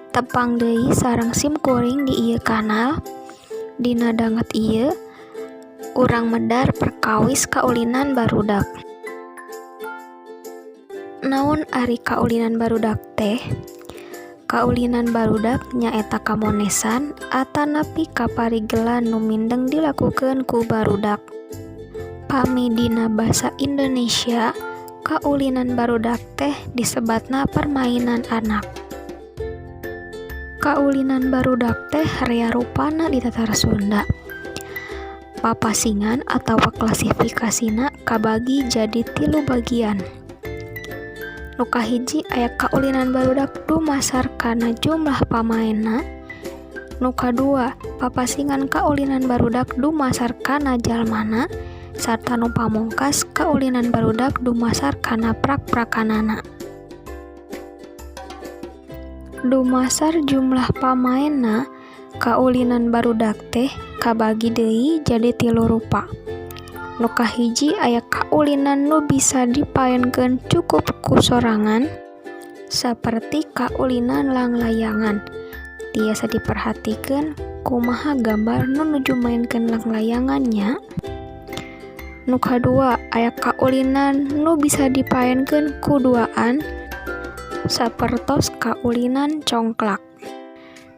Tepang deui sareng simkuring di ieu kanal. Dina danget ieu urang medar perkawis kaulinan barudak. Naon ari kaulinan barudak teh? Kaulinan barudak nyaeta kamonesan atanapi kaparigelan nu mindeng dilakukeun ku barudak. Pami dina basa Indonesia, kaulinan barudak teh disebatna permainan anak. Kaulinan barudak teh rea rupana di Tatar Sunda. Papasingan atawa klasifikasina kabagi jadi tilu bagian. Nu kahiji aya kaulinan barudak dumasar kana jumlah pamaenna, nu kadua papasingan kaulinan barudak dumasar kana jalmana, sarta nu pamungkas kaulinan barudak dumasar kana prak-prakanana. Dumasar jumlah pamaenna, kaulinan barudak teh kabagi deui jadi tilu rupa. Nu kahiji aya kaulinan nu bisa dipaenkeun cukup ku sorangan, saperti kaulinan langlayangan. Tiasa diperhatikeun kumaha gambar nu nuju maenkeun langlayangan nya. Nu kadua aya kaulinan nu bisa dipaenkeun ku duaan, sapertos kaulinan congklak.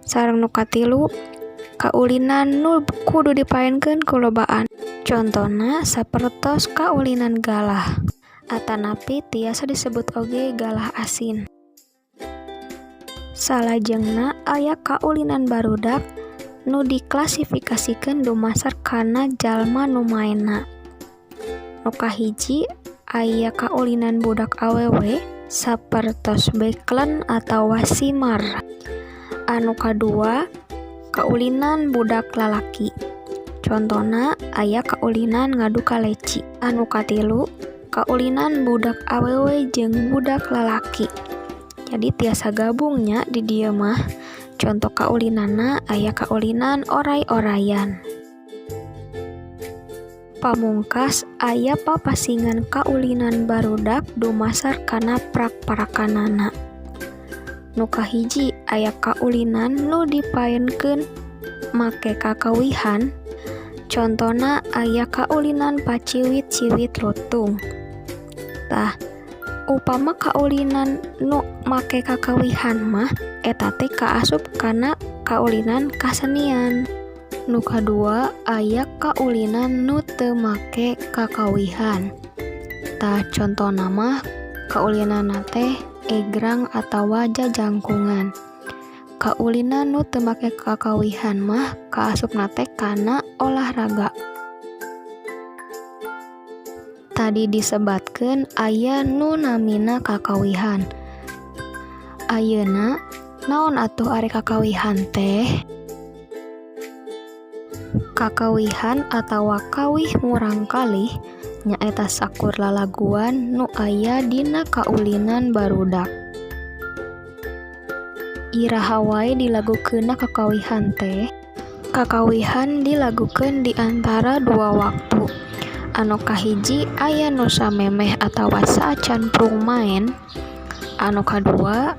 Sareng nu katilu, kaulinan nu kudu dipaenkeun ku lobaan. Contona sapertos kaulinan galah, atanapi tiasa disebut oge galah asin. Salajengna aya kaulinan barudak nu diklasifikasikeun dumasar kana jalma nu maenna. Nu kahiji aya kaulinan budak awewe sapertos beklen atawa simar. Anu kadua kaulinan budak lalaki, contona aya kaulinan ngadu kaleci. Anu katilu kaulinan budak awewe jeung budak lalaki, jadi tiasa gabung nya di dieu mah. Conto kaulinanna aya kaulinan oray-orayan. Pamungkas aya papasingan kaulinan barudak dumasar kana prak-prakanana. Nu kahiji aya kaulinan nu dipaenkeun make kakawihan, contona aya kaulinan paciwit-ciwit lutung. Tah, upama kaulinan nu make kakawihan mah eta teh kaasup kana kaulinan kasenian. Nu kadua aya kaulinan nu teu make kakawihan. Tah, contona mah kaulinanna teh egrang atawa jajangkungan. Kaulinan nu teu make kakawihan mah kaasupna teh kana olahraga. Tadi disebatkeun aya nu namina kakawihan. Ayeuna naon atuh ari kakawihan teh? Kakawihan atawa kawih murangkalih nyaeta sakur lalaguan nu aya dina kaulinan barudak. Iraha wae dilagukeunna kakawihan teh? Kakawihan dilagukeun di antara dua waktu. Anu kahiji aya nu samemeh atawa saacan prung maen, anu kadua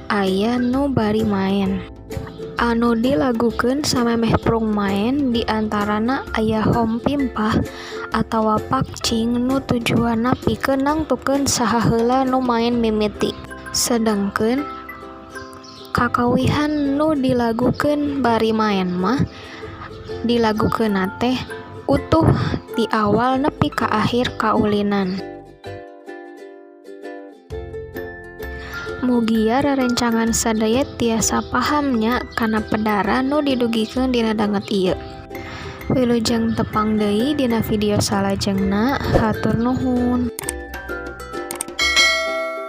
aya nu bari maen. Anu dilagukeun samemeh prung maen di antarana aya hompimpah atawa pakcing nu tujuanna pikeun nangtukeun saha heula nu maen mimiti. Sedengkeun kakawihan nu dilagukeun bari maen mah dilagukeunna teh utuh ti awal nepi ka akhir kaulinan. Mugia rerencangan sadaya tiasa paham nya kana pedara nu didugikeun dina danget ieu. Wilujeng tepang deui dina video salajengna, hatur nuhun.